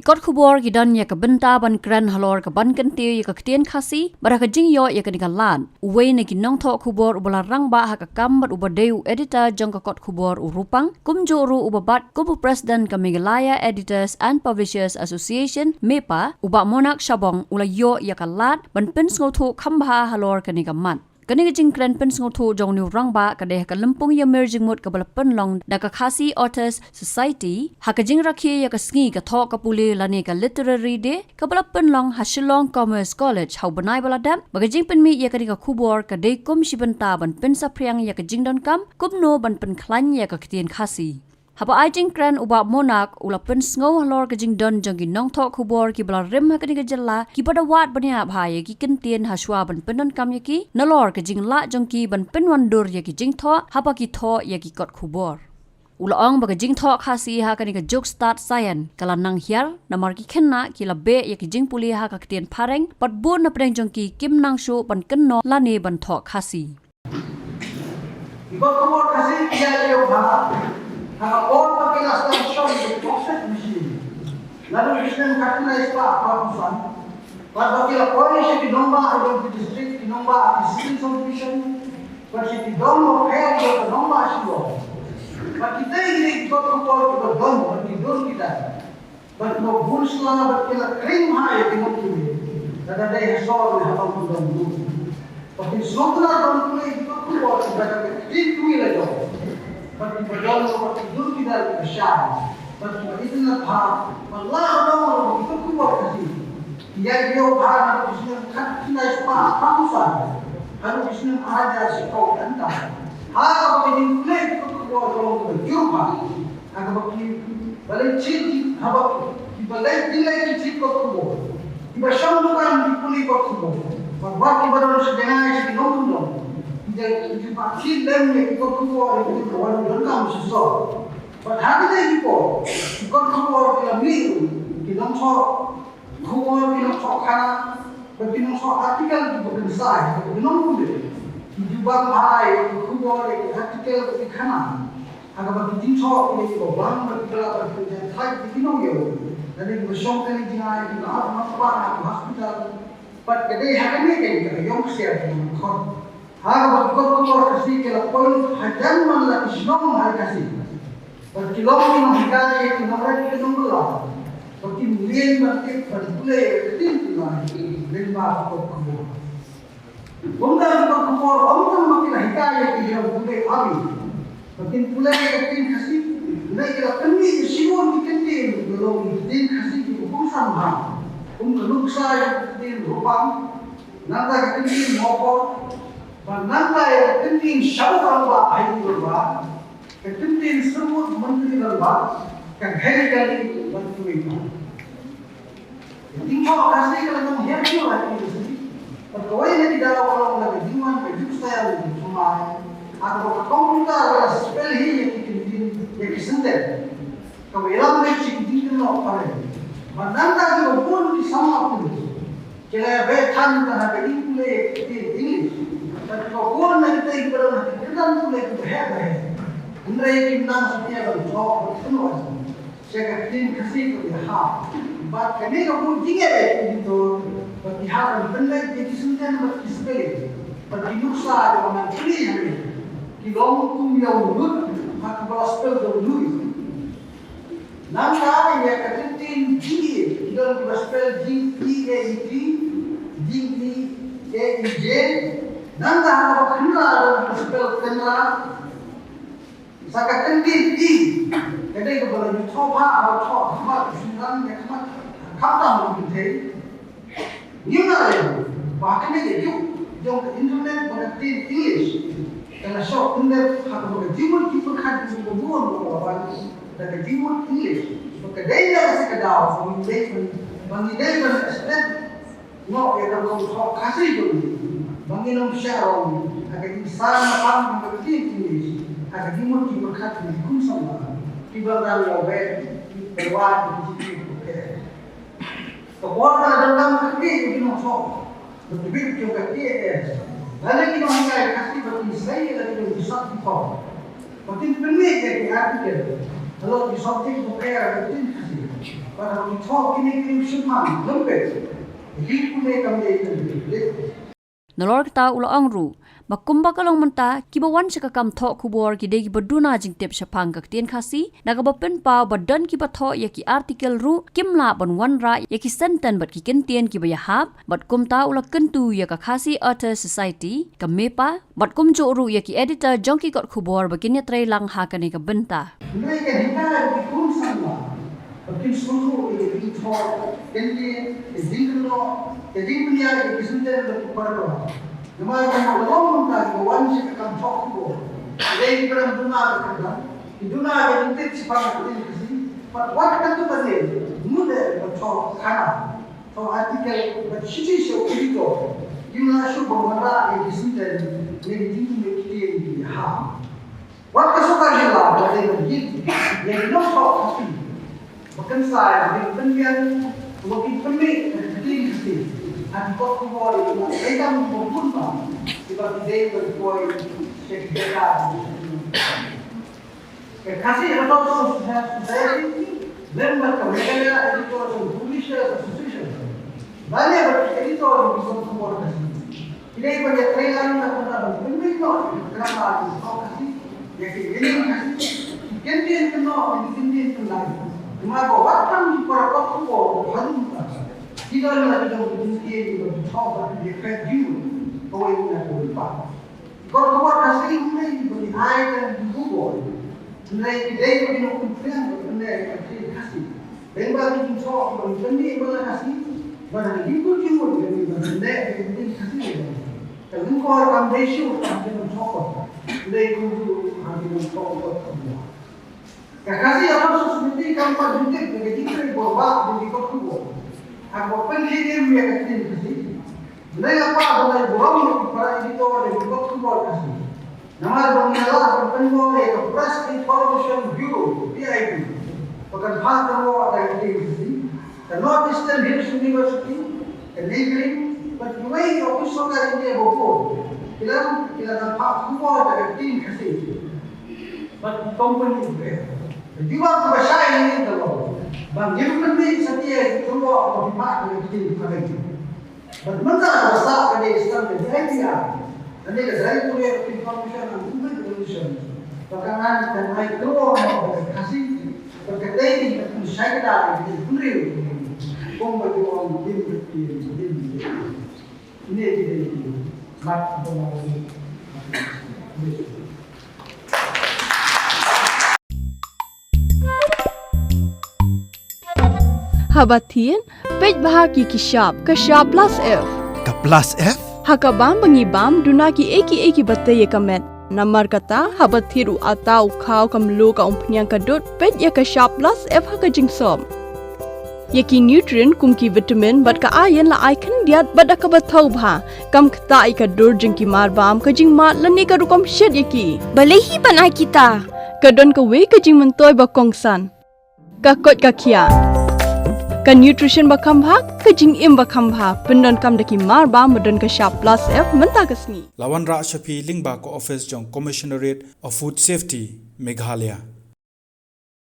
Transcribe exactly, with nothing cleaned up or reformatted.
Kot khubor ki don ïa ka bynta ban kren halor ka ban kyntiew ïa ka ktien Khasi bad ha ka jingïoh ïa kane ka lad. Uwei na ki nongthoh khubor uba la rangbah ha ka kam bad uba dei u editor jong ka kot khubor u Rupang, kumjuh ruh uba bat kum u president ka Meghalaya Editors and Publishers Association, MEPA, u Bah Monak Shabong, u la ïoh ïa ka lad ban pynsngewthuh kham bha halor kane ka mat. Kane ka jingkren pynsngewthuh jong u rangbah ka dei ha ka lympung ïamir jingmut kaba la pynlong da ka Khasi Authors Society ha ka jingrakhe ïa ka sngi ka thoh ka pule lane ka Literary Day kaba la pynlong ha Shillong Commerce College ha u bnai ba la dep. Ba ka jingpynmih ïa kane ka khubor ka dei kum shi bynta ban pynsaphriang ïa ka jingdonkam kumno ban pynkhlaiñ ïa ka ktien Khasi. Haba ai jingkren, u Bah Monak u la pynsngew halor ka jingdon jong ki nongthoh khubor kiba la rim ha kane ka jylla kiba da wad bniah bha ïa ki kyntien hashwa ban pyndonkam ïa ki nalor ka jinglah jong ki ban pynwandur ïa ki jingthoh haba ki thoh ïa ki kot khubor. U la ong ba ka jingthoh Khasi ha kane ka juk stad saian ka la nang hiar namar ki khynnah ki la beh ïa ki jingpule ha ka ktien phareng bad bun na pdeng jong ki kim nang shuh ban kynnoh lane ban thoh Khasi. Ki kot khubor Khasi ki ïa ïoh bha ha ka por ba ki la sdang shong ïa ki offset machine. Naduh ki snem khatkhyndai spah arphew san. Bad ba ki la poi sha ki nongbah jong ki district, ki nongbah ki civil subdivision, bad sha ki dong bapher jong ka nongbah Shillong. Bad kitei ki dei ki kot khubor kiba don bad ki dur ki dar. Bad kiba bun sla bad ki la khring bha ïa ki nongpule. Lada dei ha sor ne ha bang ki don bun. Bad kin sngewtynnat ban pule ïa ki kot khubor kiba da ka ktien Khasi la jong. Bad kiba don bad ki dur ki dar kiba shai. Bad kiba itynnat bha. Bad la ka dong bad ki kot khubor Khasi ki ïa ïoh bha na ki snem khatkhyndai spah arphew san haduh ki snem ar hajar shiphew khyndai. Ha kaba ka jingpule ïa ki kot khubor ka long kaba jur bha. Ha kaba ki ba leit sha ki, haba ki ba leit, ki leit sha ki kot khubor, kiba shong dukan ki pule kot khubor, bad wat kiba don sha jngai sha ki nongkyndong, ki dei ki ba ki lem ïa ki kot khubor ïa ki ba wan donkam shisha. Bad ha kine ki por ki kot khubor ki la mih ruh ki nongthoh khubor, ki nongthoh khana bad ki nongthoh article kiba kynsai, ki nongpule ki ju bang bha ïa ki khubor, ïa ki article, ïa ki khana. Ha kaba ki jingthoh ki dei kiba bang bad kiba lah ban pynjah thait ïa ki nongïoh lane kiba shong kane jngai, kiba hap ha ki hospital. Bad ka dei ha kane ka ïing ka ïong ksiar kiba khot. Ha kaba ki kot khubor Khasi ki la poi hajan man la ki shnong ha Khasi. Bad ki long ki nonghikai, ki nongret, ki nongbylla. Bad ki mlien bad ki ban pule ka ktien Khasi lyngba ki kot khubor. Kumta ki kot khubor ym tang ba ki la hikai ïa ki ïa pule army, ba kin pule ïa ka ktien Khasi, hynrei ki la pynmih ïa shibun ki kyntien ba long ki ktien Khasi kiba kongsan bha, kum ka nuksa ïa ka ktien Rupang, nangta ka kyntien Mawphor, bad nangta ïa ka kyntien Shabut Rangbah ha ïing rangbah, ka kyntien Syrmut Myntri Rangbah, ka Ghei Kali bad kiwei pat. Ka jingthoh Khasi ka la nang hiar hiar ha ki university. Bad kawei na ki daw ka long na ka jingwan ka juk style ka jingthoh. Ha kaba ka computer ka la spell hi ïa ki kyntien, ïa ki sentence. Kaba ïalam beit sha ki jingkynnoh phareng. Bad nangta kiba bun ki samla pule ki la ïa beh than tang ha ka jingpule ïa ki ktien English. Bad kiba bun na kita kiba don ha ki kyrdan pule kiba heh ba heh. Hynrei kim nang satia ban thoh bad kynnoh sha ka ktien Khasi kaba ïahap. Bad kane ka bun jingeh ïa ki editor ba ki hap ban pynleit ïa ki sentence bad ki spelling bad ki nuksa jong ka man Khasi hangne ki long kum ïa u nud ha kaba la spell da u nui. Nangta ïa ka kyntien jingïeit ki don kiba spell jing E A E T, jing E A E J. Nangta ha kaba khynra don kiba spell kynra. Sa ka kyntien i, ka dei kaba la ju thoh bha, ha thoh ha khmat u shynrang, ha khmat, khamtam u kynthei. Ngim lah ïa ba ha kane ka juk jong ka internet ba ka ktien English ka la shoh pyndep ha kaba ka jingmut jingpyrkhat jong ka bun ba ka la wan da ka jingmut English. Ba ka dei na ka sa ka daw ba ngi dei ban, ba ngi dei ban explain noh ïa ka rukom thoh Khasi jong ngi. Ba ngin ym shah rong ha ka jingsaiñ mapan jong ka ktien English ha ka jingmut jingpyrkhat jong ki khun samla kiba dang ïa wad, kiba wad ki jingkit ki pher. Ka bor ka la dang dang ka kti ïa ki nongthoh ba tbit jong ka K A S. Lane ki nonghikai Khasi ba kin sei ïa la ki nonghikai Khasi ba kin pynmih ïa ki article halor ki subject ba pher ha ka ktien Khasi. Ba ki thoh kine ki rim shemphang lem peit. Ri pule kam dei kan dei. Nalor kata u la ong ruh ba kumba ka long mynta, kiba wan sha ka kam thoh khubor ki dei kiba duna jingtip shaphang ka ktien Khasi, na kaba pynpaw ba don kiba thoh ïa ki article ruh kim lah ban wanrah ïa ki sentence bad ki kyntien kiba ïahap, bad kumta u la kyntu ïa ka Khasi Authors Society, ka MEPA, bad kumjuh ruh ïa ki editor jong ki kot khubor ba kin ïatreilang ha kane ka bynta. Hynrei ka hika ki kum samla ba kin sngewthuh ïa ka jingthoh, ka jingkynnoh, ka jingpynïaid ïa ki sentence bad ki paragraph. Namar ba ka long mynta ka wan sha ka kam thoh khubor, dei ki briew duna ka kyrdan, ki duna ka jingtip shaphang ka ktien Khasi. Bad wat katto katne, mut eh ba thoh khana, thoh article, bad shisha shisha u editor, kim lah shuh ban wanrah ïa ki sentence ne ki jingkynnoh ktien kiba ïahap. Wat ka sorkar jylla ba dei ban ïit ïa ki nongthoh Khasi ba kynsai ba kin pynbiang, ba kin pynmih ka ktien Khasi ha ki kot khubor, ïa ki nongthoh Khasi ba bun ba kiba ki dei ban poi sha ki jaka. Ka Khasi Authors Society lem bad ka Meghalaya Editors and Publishers Association, lane bad ki editor jong ki kot khubor Khasi, ki dei ban ïatreilang na ka bynta ban pynmih noh ïa ka grammar jong ka thoh Khasi, ïa ki meaning Khasi, ki kyntien kynnoh, ïa ki kyntien pyndait. Namar ba wat tang ki para kot khubor ba harum ka, ki don la ki jong ki kyntien kiba thoh bad ki ïakren jur kawei na kawei pat. Ki kot khubor Khasi ym dei ba ki ai tang ki khubor, hynrei ki dei ba ki nongpynphriang ban pynneh ïa ka ktien Khasi. Lyngba ki jingthoh kiba ngi pynmih ban la Khasi, bad ha ka jingkut jingmut ba ngi ban pynneh ïa ka ktien Khasi, ka lyngkor kam dei shuh ha ki nongthoh kot, hynrei kumjuh ha ki nongthoh kot khubor. Ka Khasi Authors Society kam pat ju tip ïa ka jingtrei bor bak jong ki kot khubor ha kaba pynkhih im ïa ka ktien Khasi. Hynrei nga kwah ban ai burom ïa ki para editor jong ki kot khubor Khasi. Namar ba ngi la lah ban pynbor ïa ka Press Information Bureau, P I B, ba kan phah kynnoh da ka ktien Khasi, ka North Eastern Hills University, ka NEIGRIHMS, bad kiwei ki ophis sorkar India ba bun, ki la, ki la dang phah khubor da ka ktien Khasi. Bad ki company, eh, ka jubab kaba shai ïa ngi ka long ba ngim pynmih satia ïa ki kynnoh ba ki phah da ka ktien Khasi. Bad mynta kaba sah ka dei sdang ka D I P R, lane ka Directorate of Information and Public Relations, ba kan ai, kan ai kynnoh noh da ka Khasi, bad ka dei ka pynshai kdar ïa ki briew, kumba ki ong, dim ka ktien, dim ka ktien. Ine ki dei ki mat ba nga ong. Haba thied, peit bha ki ki shap, ka shap plus F. Ka plus F? Ha ka bam ba ngi bam, duna kiei kiei kiba tei ïa ka met. Namar kata, haba thied u atta, u khaw, ka mluh, ka umphniang, ka dud, peit ïa ka shap plus F ha ka jingsop. Ïa ki nutrient kum ki vitamin bad ka iron la ai khyndiat bad da kaba thaw bha. Kam ktah ïa ka dur jong ki marbam, ka jingmad lane ka rukom shet ïa ki. Balei hi ban ai kita? Ka don kawei ka jingmyntoi ba kongsan. Ka koit ka khiah. Ka nutrition ba kham bha, ka jingim ba kham bha. Pyndonkam da ki marbam ba don ka shap plus F mynta ka sngi. La wanrah sha phi lyngba ka office jong Commissionerate of Food Safety, Meghalaya.